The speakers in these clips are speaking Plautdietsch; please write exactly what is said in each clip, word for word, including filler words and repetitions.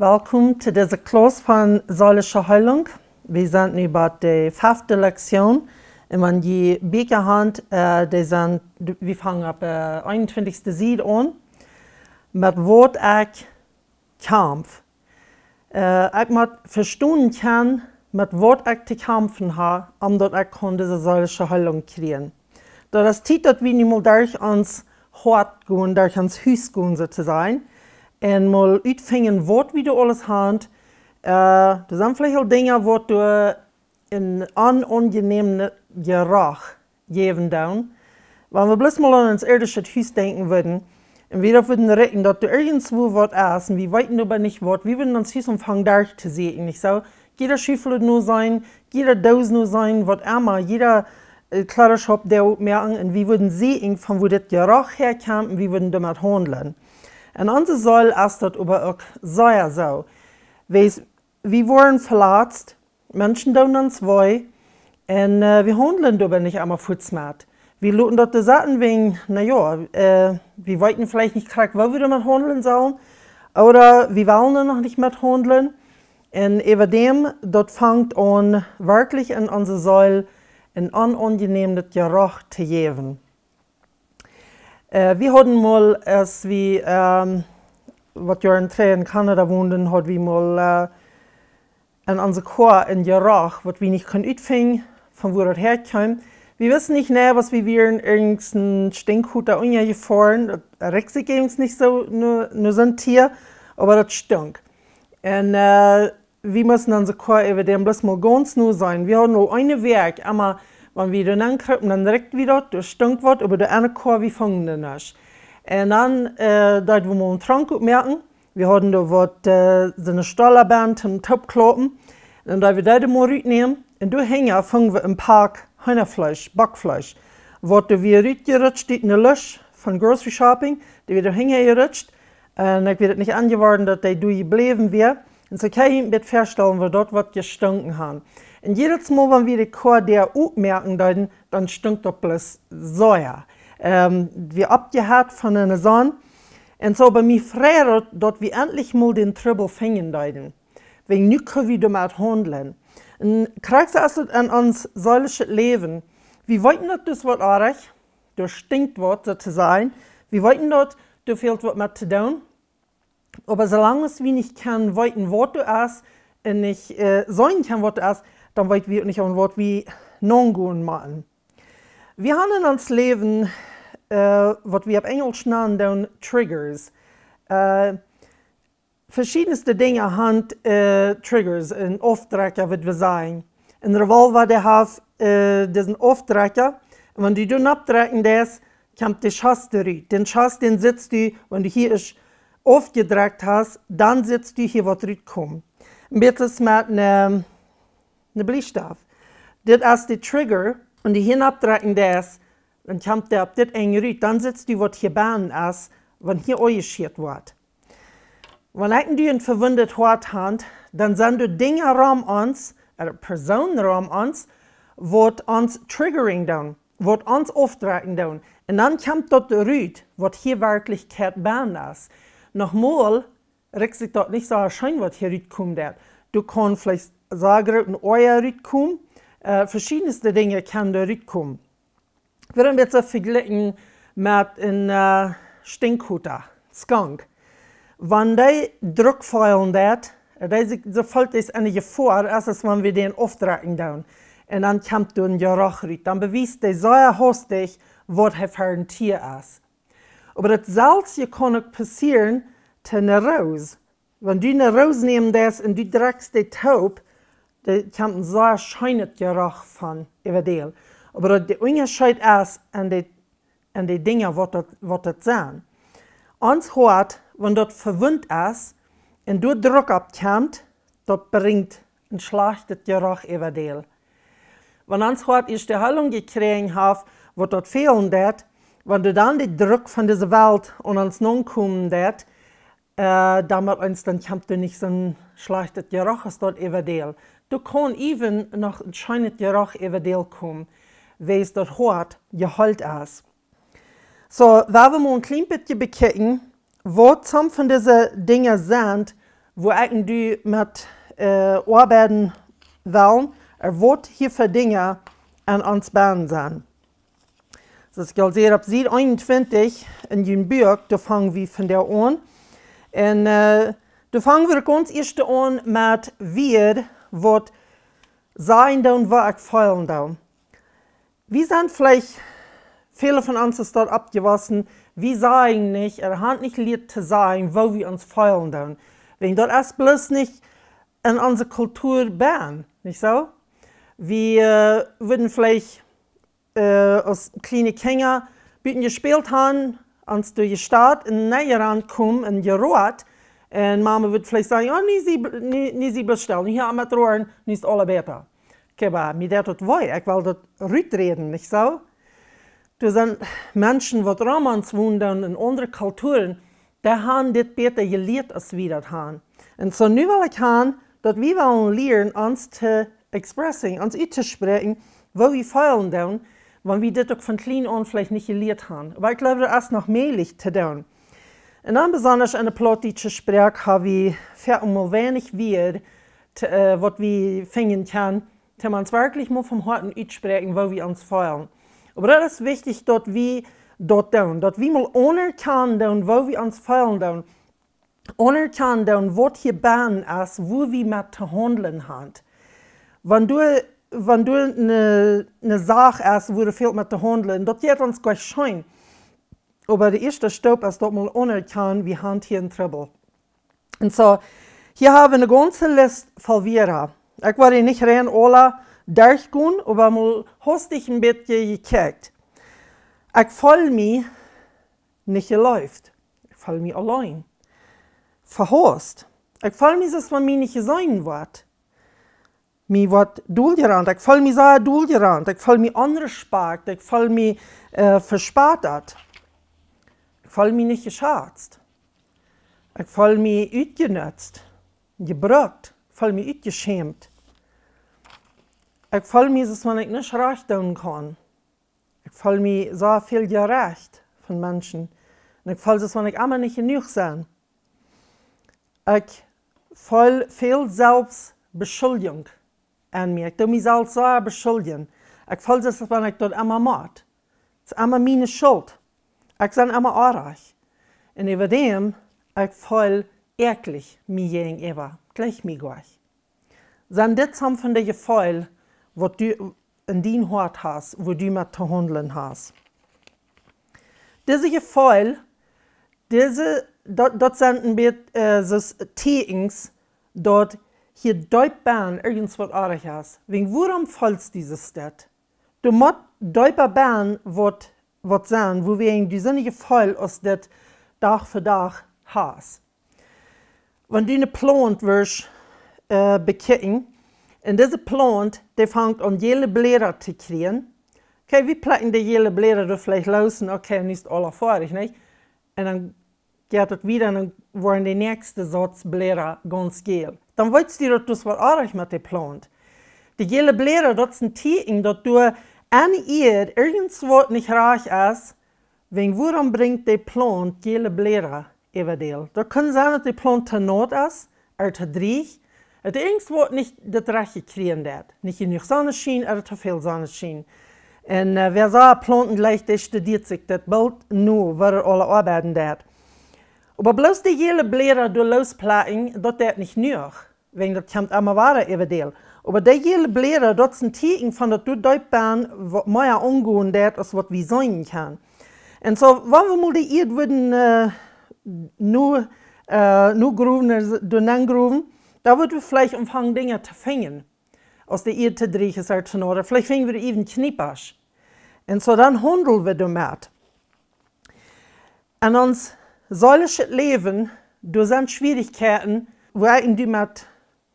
Welkom to dise Klauss von seelische Heilung. Wie sent nu bie de fefte Lektion. Un wan jie Bieekja han, äh, dee sent, wie fangen opp, äh, eenuntwintichste Sied aun. Met waut ekj kjamf. Äh, ekj mott vestonen kjennen, met waut ekj to kjamfen ha, om daut ekj kaun dise seelische Heilung kjrieen. Daut es Tiet, daut wie nu mol derch ons Hoat gonen, derch ons Hus gonen, soo to sajen. Un mol utfinjen, waut wie doa aules han. Äh, doa sent veleicht aul Dinja, waut doa een onaunjenämet Jeroch jäwen doonen. Wan wie bloos mol aun ons ieedischet Hus denkjen wudden, un wie daut wudden rikjen, daut doa irjentwua waut es, un wie weeten oba nich waut, wie wudden ons Hus aunfangen derch to sieekjen, nich soo? Jieda Schufflod noseenen, jieda Doos noseenen, waut emma, jieda, äh, Kjleedaschaup doa opmoaken, un wie wudden seenen, von wua dit Jeroch häakjemt, un wie wudden doamet haundlen. Un onse Seel es daut oba uk sea soo. Wie, wie woaren veletzt, Menschen doonen ons wee, un, äh, wie haundlen doabie nich emma fuaz met. Wie loten daut doa sitten wäajen, na jo, äh, wie weeten veleicht nich krakjt, woo wie doamet haundlen sellen, ooda wie wellen doa noch nich met haundlen. Un äwadäm, daut fangt aun, werkjlich en onse Seel een onaunjenämet Jeroch to jäwen. Äh, wie hauden mol, aus wie, ähm, waut Joaren trigj en Kanada wonden, haud wie mol, äh, en onse Koa een Jeroch, waut wie nich kunnen utfinjen, von wua daut häakjeem. Wie wisten nich, nä, waut wie wieren, irjent een Stinkhuta unjajefoaren. Daut rikjt sikj eejentlich nich soo no, no soon Tia, oba daut stunk. Un, äh, wie musten onse Koa äwadäm bloos mol gaunz noseenen. Wie hauden aul eene Wäakj, emma, wan wie doa nenn krupen, dan rikjt wie daut, doa stunk waut, oba doa enne Koa, wie fungen doa nuscht. Un dan, äh, deeden wie mol een Trank opmoaken. Wie hauden doa waut, äh, soone Stola benn toom toopklaupen. Un dan deeden wie dee mol rutnämen. Un doa hinja fungen wie een Pack Heenafleesch, Backfleesch. Waut doa wia rutjerutscht ut de Lusch von grocery shopping. Dee wia doa hinja jerutscht. Un ekj weet daut nich aunjeworden, daut dee doa jebläwen wia. Un soo kaun jie junt väastalen, woo daut waut jestunken haud. Un jiedet Mol, wan wie de Koa doa opmoaken deeden, dan stunk daut bloos sea. Ähm, wie oppjehitzt von de Sonn. Un soo bie mie freid daut, daut wie endlich mol dän Trubbel finjen deeden. Wäajen nu kjenn wie doamet haundlen. Un krakjt soo es daut en ons seelischet Läwen. Wie weeten daut doa waut oajch, doa stinkt waut, soo to sajen. Wie weeten daut, doa fält waut met to doonen. Oba soo lang aus wie nich kjennen weeten, waut doa es, un nich, äh, seenen kjennen, waut doa es, dan weeten wie uk nich, aun waut wie nongonen motten. Wie haben en ons Läwen, äh, waut wie opp Enjlisch nanen doonen Triggers. Äh, veschiedenste Dinja haben, äh, Triggers, een Aufdrecker, waut wie sajen. Een Revolver, dee haft, äh, disen Aufdrecker. Un wan du doa oppdrekjen deist, kjemt de Schoss doa rut. Dän Schoss, dän sitst du, wan du hia ieescht aufjedrekjt hast, dan sitst du hia waut rutkomen. Een bät soo met een, een Bliestaft. Dit es de Trigger, un wan du hia oppdrekjen deist, dan kjemt dee opp dit Enj rut. Dan sitst du waut hia bennen es, wan hia aunjeschieet woat. Wan ekj nu een vewundet Hoat hab, dan sent doa Dinja rom ons, äh, Persoonen rom ons, waut ons triggering doonen, waut ons aufdrekjen doonen. Un dan kjemt daut rut, waut hia werkjlich bennen es. Noch mol, rikjt sikj daut nich soo scheen, waut hia rutkomen deit. Doa kaun veleicht soo groot een Oaja rutkomen, äh, veschiedenste Dinja kjennen doa rutkomen. Ekj wudd daut een bät vejlikjen met een, äh, Stinkhuta, Skunk. Wan dee Druck feelen deit, äh, dee sikj, soo fält dee en de Jefoa, es aus wan wie dän aufdrekjen doonen. Un dan kjemt doa een Jeroch rut. Dan bewiest dee sea hastich, waut hee fa een Tia es. Oba daut selwje kaun uk passieren to eene Roos. Wan du eene Roos nämen deist un du drekjst dee toop, doa kjemt een sea scheenet Jeroch von äwadäl. Oba daut de Unjascheet es aun de, aun de Dinja, waut daut, waut daut sent. Ons Hoat, wan daut vewundt es un doa Druck oppkjemt, daut brinjt een schlajchtet Jeroch äwadäl. Wan ons Hoat ieescht de Heilung jekjräajen haft, waut daut fälen deit, wan doa dan de Druck von dise Welt aun ons nokomen deit, äh, dan met eent, dan kjemt doa nich soon schlajchtet Jeroch aus daut äwadäl. Doa kaun even noch een scheenet Jeroch äwadäl komen, wiels daut Hoat jeheelt es. Soo, wie wellen mol een kjlien bät bekjikjen, waut some von dise Dinja sent, wua ekj un du met, äh, oabeiden wellen, waut hia fa Dinja aun ons bennen sent. Soo aus ekj aul säd, opp Sied eenuntwintich en jun Buak, doa fang wie von doa aun. Un, äh, doa fang wie gaunz ieescht aun met Wieed, waut sajen doonen, waut ekj feelen doo. Wie sent veleicht, väle von ons es daut oppjewossen, wie sajen nich, ooda haben nich jelieet to sajen, woo wie ons feelen doonen. Wiels daut es bloos nich en onse Kultua bennen, nich soo? Wie, äh, wudden veleicht, äh, aus kjliene Kjinja buten jespält haben, ons derch de Staut un nenn jerannt komen un jeroat. Un Mama wudd veleicht sajen: "Oh, nä, sie, bl-, nä, nä, sie bloos stell. Hia met roaren, nu es aules bäta." Okay, oba mie deit daut wee. Ekj well daut ruträden, nich soo? Doa sent Menschen, waut rom ons wonen doonen en aundre Kulturen, dee haben dit bäta jelieet aus wie daut haben. Un soo nu well ekj haben, daut wie wellen lieren, ons to expressing, ons uttospräakjen, woo wie feelen doonen, wan wie dit uk von kjlien aun veleicht nich jelieet haben. Oba ekj jleew, daut es noch mäajlich to doonen. Un dan besonda en de plautdietsche Sproak ha wie väl mol weinich Wieed, t-, äh, waut wie finjen kjennen, toom ons werkjlich mol vom Hoaten utspräakjen, woo wie ons feelen. Oba daut es wichtich, daut wie daut doonen, daut wie mol aunerkjanen doonen, woo wie ons feelen doonen. Aunerkjanen doonen, waut hia bennen es, woo wie met to haundlen haben. Wan doa, wan doa eene, eene Sach es, woo väl met to haundlen, daut jeit ons goa scheen. Oba de ieeschte Staup es daut mol aunerkjanen, wie haben hia een Trubbel. Un soo, hia ha wie eene gaunze List voll Wieed. Ekj woa dee nich rein aula derchgonen, oba mol hastich een bät jekjikjt. Ekj feel mie nich jeleeft. Ekj feel mie auleen. Vehaust. Ekj feel mie, soo aus wan mie nich jeseenen woat. Mie woat doljerannt. Ekj feel mie sea doljerannt. Ekj feel mie onrespakjt. Ekj feel mie, äh, vespott. Ekj feel mie nich jeschazt. Ekj feel mie utjenutzt, jebrukt, feel mie utjeschämt. Ekj feel mie, soo aus wan ekj nuscht rajcht doonen kaun. Ekj feel mie soo väl jerecht von Menschen. Un ekj feel, soo aus wan ekj emma nich jenuach sie. Ekj feel väl Selfstbeschuldjunk aun mie. Ekj doo mie selfst sea beschuldjen. Ekj feel, soo aus wan ekj daut emma mott. Daut es emma miene Schult. Ekj sie emma oajch. Un äwadäm, ekj feel äakjlich mie jäajenäwa, jlikj mie goa nich. Sent dit some von de Jefeel, waut du en dien Hoat hast, woo du met to haundlen hast? Dise Jefeel, dise, daut, daut sent een bät, äh, soo Tieekjens, daut hia deep bennen irjent waut oajch es. Wäajen, wuarom feelst du soo? Doa mott deepa bennen waut, waut sennen, wuawäajen du soone Jefeel aus dit Dach fa Dach hast. Wan du eene Plaunt wurscht, äh, bekjikjen, un dise Plaunt, dee fangt aun jäle Bläda to kjrieen. Okay, wie plekjen de jäle Bläda doa veleicht loos un okay, nu es aules foadich, nich? Un dan jeit daut wieda un dan woaren de näakjste Sort Bläda gaunz jäl. Dan weetst du, daut es waut oajch met de Plaunt. De jäle Bläda, daut es een Tieekjen, daut doa aun de Ieed irjent waut nich rajcht es, wäajen, wuarom brinjt de Plaunt jäle Bläda äwadäl? Daut kaun sennen, daut de Plaunt to naut es, ooda to drieech, daut irjent waut nich daut rajchte kjrieen deit. Nich jenuach Sonneschien ooda to väl Sonneschien. Un, äh, wäa soo Plaunten jlikjt, dee studieet sikj daut boolt no, woo daut aules oabeiden deit. Oba bloos de jäle Bläda doa loosplekjen, daut deit nich jenuach. Wäajen daut kjemt emma wada äwadäl. Oba de jäle Bläda, daut es een Tieekjen von daut doa deep bennen waut mea aungonen deit aus waut wie seenen kjennen. Un soo, wan wie mol de Ieed wudden, äh, nu, äh, nu growen, äh, doa nenn growen, dan wudd wie veleicht aunfangen Dinja to finjen. Aus de Ieed to drieech es, ooda to naut, veleicht finj wie doa äwen Kjniepasch. Un soo, dan haundel wie doamet. En ons seelischet Läwen, doa sent Schwierichkjeiten, wua ekj un du met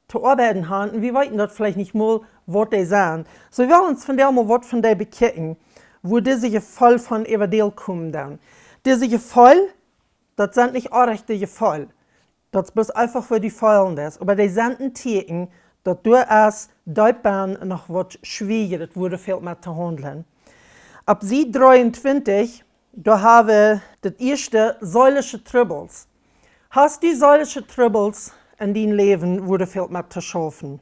to oabeiden haben, un wie weeten daut veleicht nich mol, waut dee sent. Soo, wie wellen ons vondoag mol waut von dee bekjikjen, wua dise Jefeel von äwadäl komen doonen. Dise Jefeel, daut sent nich oajche Jefeel. Daut es bloos eefach, woo du feelen deist. Oba dee sent een Tieekjen, daut doa es deep bennen noch waut schwieeja, daut wudd väl met to haundlen. Opp Sied dreeuntwintich, doa ha wie daut ieeschte seelische Trubbels. Hast du seelische Trubbels en dien Läwen, wua du väl met to schaufen.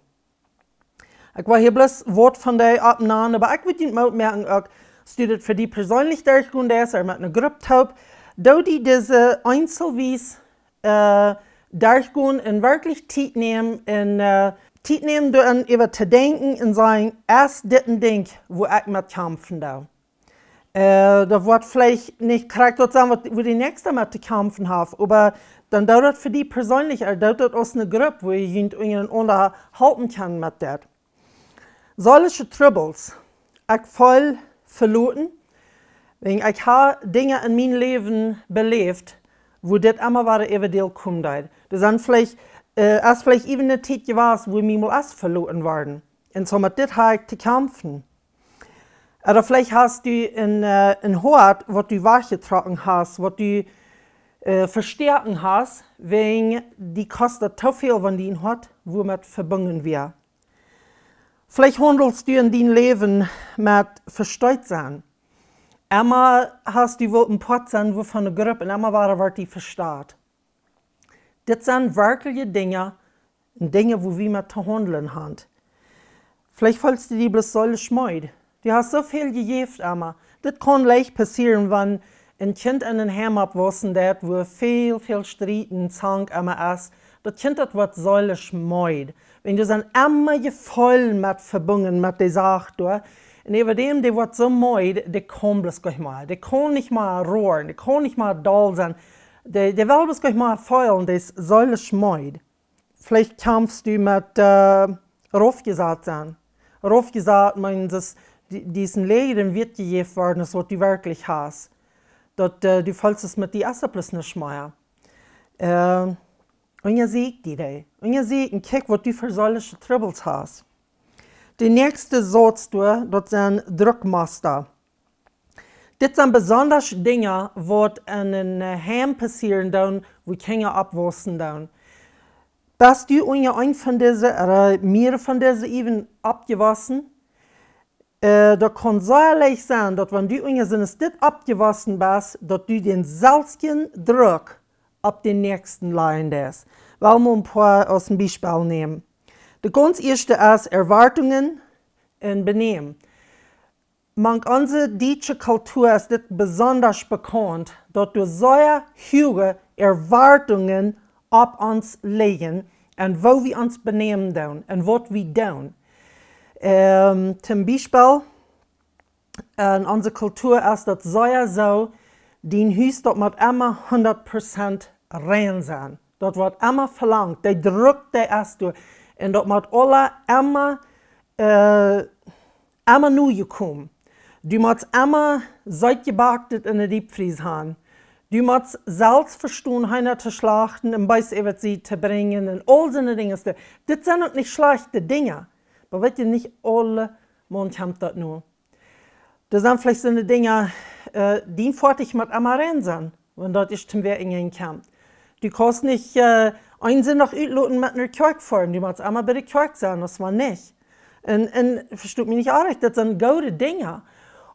Ekj woa hia bloos waut von dee oppnämen, oba ekj wudd junt Moot moaken uk, aus du dit fa die perseenlich derchgonen deist, ooda met eene Grupp toop, doo die dise eenzelwies, äh, derchgonen un werkjlich Tiet nämen un, äh, Tiet nämen doa äwa to denkjen un sajen, es dit een Dinkj, wua ekj met kjamfen doo? Äh, daut woat veleicht nich krakjt daut sennen, waut, wua de näakjsta met to kjamfen haft, oba dan doo daut fa die perseenlich, ooda doo daut aus eene Grupp, wua jie junt unjarenaunda halpen kjennen met dit. Seelische Trubbels. Ekj feel veloten, wäajen ekj hab Dinja en mien Läwen beläft, wua dit emma wada äwa däl komen deed. Doa sent veleicht, äh, es veleicht äwen eene Tiet jewast, wua mie mol es veloten worden. Un soo met dit hab ekj to kjamfen. Ooda veleicht hast du een, äh, een Hoat, waut du wajchjetrocken hast, waut du, äh, vestäaken hast, wäajen die kost daut too väl, wan dien Hoat wua met vebungen wia. Veleicht haundelst du en dien Läwen met Vesteetsennen. Emma hast du wult een Poat sennen, wua von eene Grupp, un emma wada woascht du vesteet. Dit sent werkjliche Dinja, un Dinja, wua wie met to haundlen haben. Veleicht feelst du die bloos seelisch meed. Du hast soo väl jejäft emma. Dit kaun leicht passieren, wan een Kjint en een Heim oppwaussen deit, wua väl, väl Striet un Zank emma es. Daut Kjint, daut woat seelisch meed. Wan doa sent emma Jefeelen met vebungen met de Sach doa. Un äwa däm, dee woat soo meed, dee kaun bloos nich mea. Dee kaun nich mea roaren, dee kaun nich mea doll sennen. Dee, dee well bloos nich mea feelen, dee es seelisch meed. Veleicht kjamfst du met, äh, raufjesat sennen. Raufjesat meent, daut die, die es een läajren Wieet jejäft worden es, waut du werkjlich hast. Daut, äh, du feelst, met die es et bloos nich mea. Äh, unjasieekj die dee. Unjasieekj un kjikj, waut du fa seelische Trubbels hast. De näakjste Sort doa, daut sent Druckmusta. Dit sent besonda Dinja, waut en een, äh, Heim passieren doonen, wua Kjinja oppwaussen doonen. Best du unja eent von dise, ooda mea von dise äwen oppjewossen? Äh, daut kaun sea leicht sennen, daut wan du unja soon Stekj oppjewossen best, daut du dänselwjen Druck opp dän Näakjsten lajen deist. Well wie een poa aus een Biespel nämen. De gaunz ieeschte es Erwartungen un Benämen. Mank onse dietsche Kultua es dit besonda bekaunt, daut doa sea huage Erwartungen opp ons lijen un woo wie ons benämen doonen un waut wie doonen. Ähm, toom Biespel, en onse Kultua es daut sea soo, dien Hus, daut mott emma hundat Prozent rein sennen. Daut woat emma velangt, dee Druck, dee es doa. Un daut mott aules emma, äh, emma nojekjemt. Du motst emma Seet jebackt en de Deepfries haben. Du motst selfst vestonen, Heena to schlachten un Beest äwa de Sied to brinjen un aul soone Dinja. Dit sent uk nich schlajchte Dinja. Oba weetst du, nich aulemaun kjemt daut no. Doa sent veleicht soone Dinja, äh, dien Foatich mott emma rein sennen, wan daut es, toom wäa enenn kjemt. Du kaust nich, äh, eenen Sindach utloten met no de Kjoakj foaren. Du motst emma bie de Kjoakj sennen, aus wan nich. Un, un vestot mie nich oajch, daut sent goode Dinja.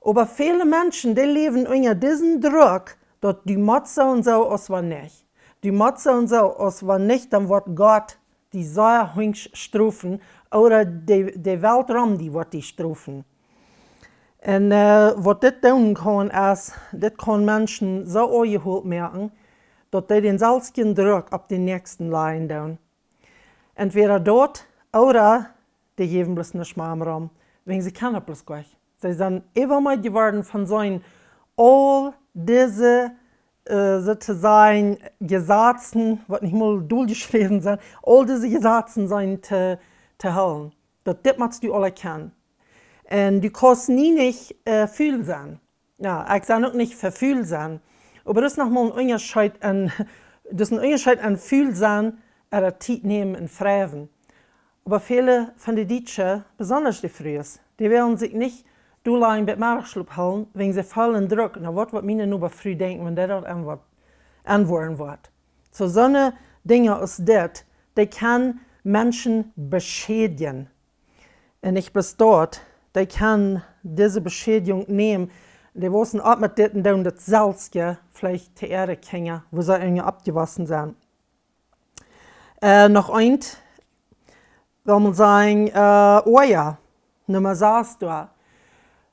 Oba väle Menschen, dee läwen unja disen Druck, daut du motst soo un soo, aus wan nich. Du motst soo un soo, aus wan nich, dan woat Gott die sea hunjsch strofen, ooda de, de Welt rom die woat die strofen. Un, äh, waut dit doonen kaun, es, dit kaun Menschen soo aunjeholt moaken, daut dee dänselwjen Druck opp dän Näakjsten lajen doonen. Entwäda daut, ooda dee jäwen bloos nuscht mea om, wäajen see kjennen bloos nich. See sent äwameed jeworden von soo aul dise, äh, soo to sajen, Jesazen, waut nich mol doljeschräwen sent, aul dise Jesazen sent to, to hoolen. Daut dit motst du aule kjennen. Un du kaust nie nich, äh, ful sennen. Jo, ekj sie uk nich fa ful sennen. Oba daut es noch mol een Unjascheet aun, daut es een Unjascheet aun ful sennen, ooda Tiet nämen un fräwen. Oba väle von de Dietsche, besonda de Frues, dee wellen sikj nich doa lang bat Meddachschlop hoolen, wäajen see feelen Druck. Na, waut woat miene Nobaschfru denkjen, wan dee daut aunwoaren woat? Soo, soone Dinja aus dit, dee kjennen Menschen beschädjen. Un ekj bestonn, dee kjennen dise Beschädjunk nämen. Dee waussen opp met dit un doonen daut selfst, jo, veleicht to äare Kjinja, woo see unja oppjewossen sent. Äh, noch eent, well mau sajen, äh, Oaja, Numma sas doa.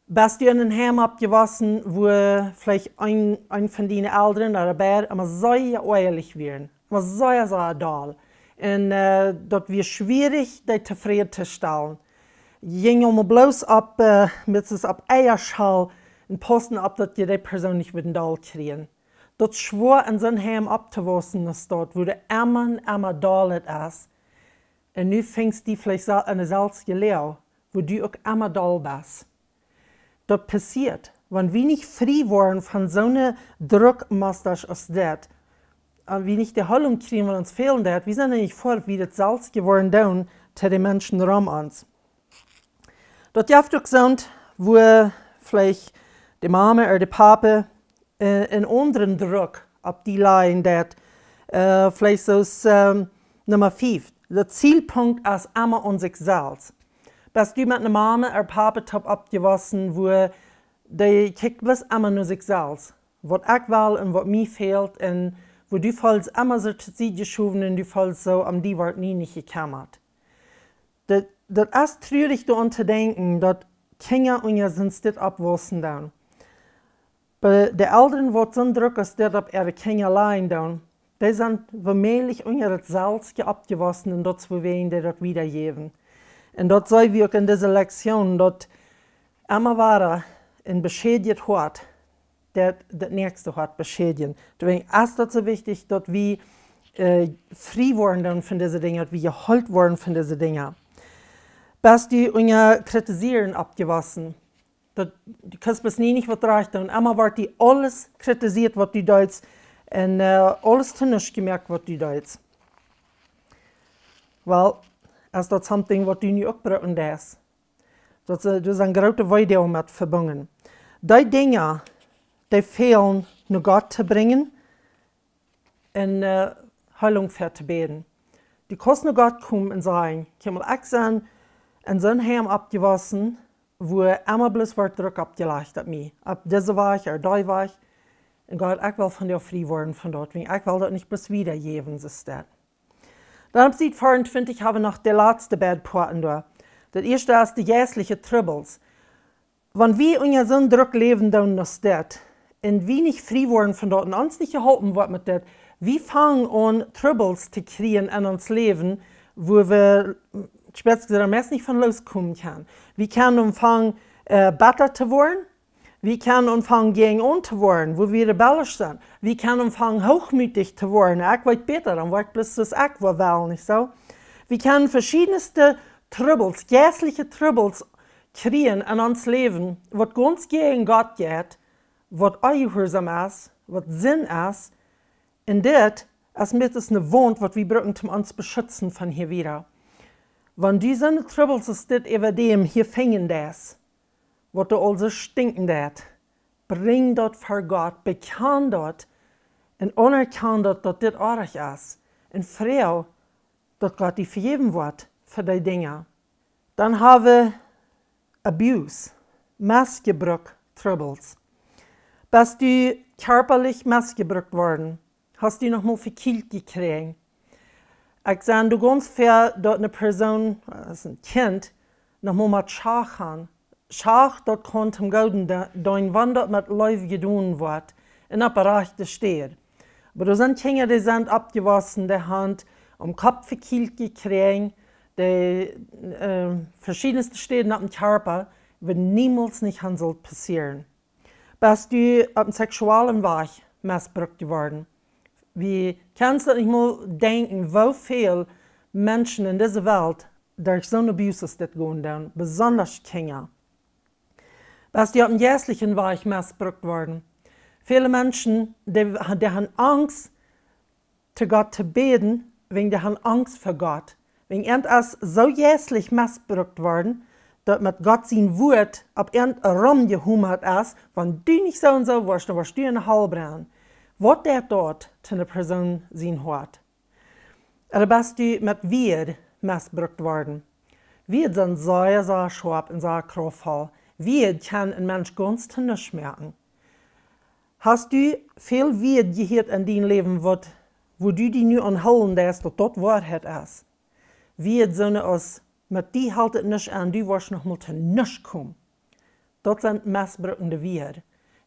Best du en een Heim oppjewossen, wua veleicht een, een von diene Elren ooda beid emma sea oajalich wieren, emma sea, sea doll. Un, äh, daut wia schwierich, dee tofräd to stalen. Jinkj emma bloos opp, äh, met sien opp Easchal un paussen opp, daut jie dee Persoon nich wudden doll kjrieen. Daut es schwoa en soon Heim opptowaussen, aus daut, wua du emma un emma doll et es. Un nu finjst du veleicht sel-, en de selwje Loag, wua du uk emma doll best. Daut passieet, wan wie nich frie woaren von soone Druckmustasch aus dit, un wie nich de Heilunk kjrieen, waut ons fälen deit, wie sent nich frie, wie daut selwje woaren doonen to de Menschen rom ons. Daut jeft uk soont, wua veleicht de Mame ooda de Pape, äh, een aundren Druck opp die lajen deit, äh, veleicht soo aus, ähm, Numma fief. De Zielpunkt es emma aun sikj selfst. Best du met eene Mame ooda Pape toop oppjewossen, wua dee kjikjt bloos emma no sikj selfst? Waut ekj well un waut mie fält un wua du feelst emma soo tosied jeschowen un du feelst soo, om die woat nie nich jekjemmat. Daut, daut es trurich doaraun to denkjen, daut Kjinja unja soont oppwaussen doonen. Bie de Elren, waut soon Druck aus dit opp äare Kjinja lajen doonen, dee sent wommäajlich unja daut selwje oppjewossen un daut es wuawäajen dee daut wiedajäwen. Un daut seenen wie uk en dise Lektion, daut emma wada een beschädicht Hoat daut, daut näakjste Hoat beschädjen. Doawäajen es daut soo wichtich, daut wie, äh, frie woaren dan von dise Dinja, daut wie jeheelt woaren von dise Dinja. Best du unja Kritisieren oppjewossen? Daut, du kaust bloos nie nich waut rajcht doonen. Emma woat die aules kritisiet, waut du deist, un, äh, aules to nuscht jemoakt, waut du deist. Well, es daut something, waut du nu uk brucken deist? Daut, äh, doa es een groote Weedoag met vebungen. Dee Dinja, dee fälen, no Gott to brinjen un, äh, Heilunk fa to bäden. Du kaust no Gott komen un sajen: "Kjikj mol, ekj sie en soon Heim oppjewossen, wua emma bloos woat Druck oppjelajcht opp mie, opp dise Wajch ooda dee Wajch. Un Gott, ekj well von die frie woaren von daut, wiels ekj well daut nich bloos wiedajäwen, soo aus daut." Dan opp Sied veeauntwintich hab wie noch de latste beid Poaten doa. Daut ieeschte es de jeistliche Trubbels. Wan wie unja soon Druck läwen doonen aus dit, un wie nich frie woaren von daut un ons nich jeholpen woat met dit, wie fangen aun Trubbels to kjrieen en ons Läwen, wua wie, spezieell, meist nich von looskomen kjennen. Wie kjennen aunfangen, äh, betta to woaren, wie kjennen aunfangen jäajenaun to woaren, wua wie rebellisch sent. Wie kjennen aunfangen hoochmootich to woaren. Ekj weet bäta, dan woa ekj bloos soo aus ekj woa wellen, nich soo? Wie kjennen veschiedenste Trubbels, jeistliche Trubbels kjrieen en ons Läwen, waut gaunz jäajen Gott jeit, waut onjehuarsaum es, waut Sind es. Un dit es met eene Waunt, waut wie brucken, om ons to beschutzen von hia wieda. Wan du soone Trubbels aus dit äwa däm hia finjen deist, waut die aul soo stinkjen deit, brinj daut ver Gott, bekjan daut un aunerkjan daut, daut dit oajch es. Un froag, daut Gott die vejäwen woat fa dee Dinja. Dan hab wie Abuse, Missbruck Trubbels. Best du kjarpalich missbrukt worden? Hast du noch mol vekjielt jekjräajen? Ekj sie doa gaunz ver, daut eene Persoon, äh, aus een Kjint, noch mol met Schach haud. Schach, daut kaun toom Gooden de-, deenen, wan daut met Leew jedonen woat un opp de rajchte Städ. Oba doa sent Kjinja, dee sent oppjewossen, dee han aum Kopp vekjielt jekjräajen, dee, äh, veschiedenste Städen opp dän Kjarpa, waut niemols nich haud sullt passieren. Best du opp een seksuellen Wajch missbrukt worden? Wie kjennen daut nich mol denkjen, woo väl Menschen en dise Welt derch soon Abuse dit gonen doonen, besondasch Kjinja. Best du opp een jeistlichen Wajch missbrukt worden? Väle Menschen, dee, dee han Angst, to Gott to bäden, wäajen dee han Angst ver Gott. Wäajen an es soo jeistlich missbrukt worden, daut met Gott sien Wuat opp an romjehomat es: "Wan du nich soo un soo woascht, dan woascht du en de Hal brennen." Waut deit daut to eene Persoon sien Hoat? Ooda best du met Wieed missbrukt worden? Wieed sent sea, sea schoap un sea krauftvoll. Wieed kjennen een Mensch gaunz to nuscht moaken. Hast du väl Wieed jehieet en dien Läwen, waut, woo du die nu aunhoolen deist, daut daut Woarheit es. Wie et soone aus: "Met die helt et nuscht aun, du woascht noch mol to nuscht komen." Daut sent mesbruckende Wieed.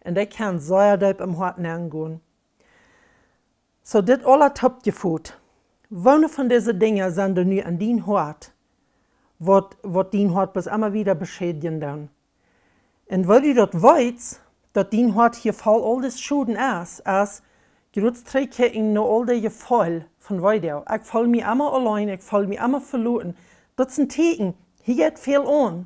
Un dee kjennen sea deep em Hoat nengonen. Soo, dit aules toopjefot. Woone von dise Dinja sent doa nu en dien Hoat, waut, waut dien Hoat bat emma wieda beschädjen doonen? Un woo du daut weetst, daut dien Hoat hia voll aul dis Schoden es, es: Jrod trigj kjikjen no aul dee Jefeel von Weedoag. Ekj feel mie emma auleen, ekj feel mie emma veloten. Daut es een Tieekjen, hia jeit väl aun.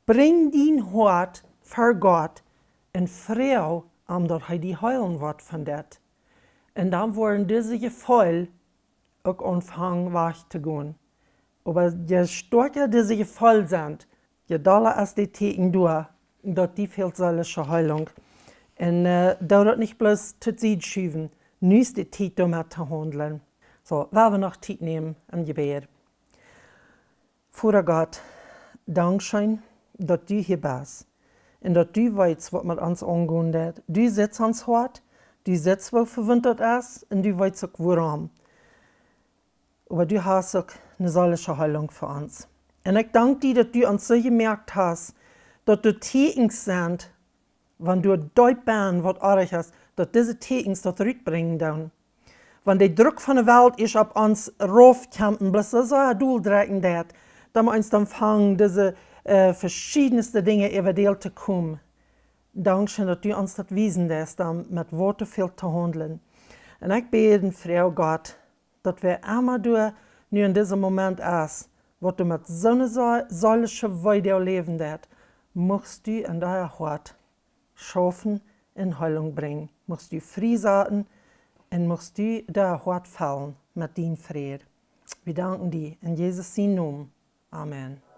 Brinj dien Hoat ver Gott un froag am, daut hee die heelen woat von dit. Un dan woaren dise Jefeel uk aunfangen wajch to gonen. Oba je stoakja dise Jefeel sent, je dolla es dit Tieekjen doa, daut die fält seelische Heelunk. Un, äh, doo daut nich bloos to Sied schuwen. Nu es de Tiet, doamet to haundlen. Soo, lot ons noch Tiet nämen em Jebäd. Voda Gott, dankscheen, daut du hia best un daut du weetst, waut met ons aungonen deit. Du sitst ons Hoat, du sitst, woo vewundt daut es, un du weetst uk, wuarom. Oba du hast uk eene seelische Heelunk fa ons. Un ekj dank die, daut du ons soo jemoakt hast, daut doa Tieekjens sent, wan doa deep bennen waut oajch es, daut dise Tieekjens daut rutbrinjen doonen. Wan de Druck von de Welt es opp ons rauf kjemt, bloos soo sea doldrekjen deit, dan mott ons dan aunfangen, dise, äh, veschiedenste Dinja äwa däl to komen. Dankscheen, daut du ons daut wiesen deist, dan met waut to fält to haundlen. Un ekj bäd un froag, Gott, daut wäa emma doa nu en disen Moment es, waut doa met soone see-, seelische Weedoag läwen deit, muchst du en daut Hoat schaufen un Heelunk brinjen. Muchst du frie saten un muchst du daut Hoat fellen met dien Fräd. Wie danken die en Jesus sienen Nomen. Amen.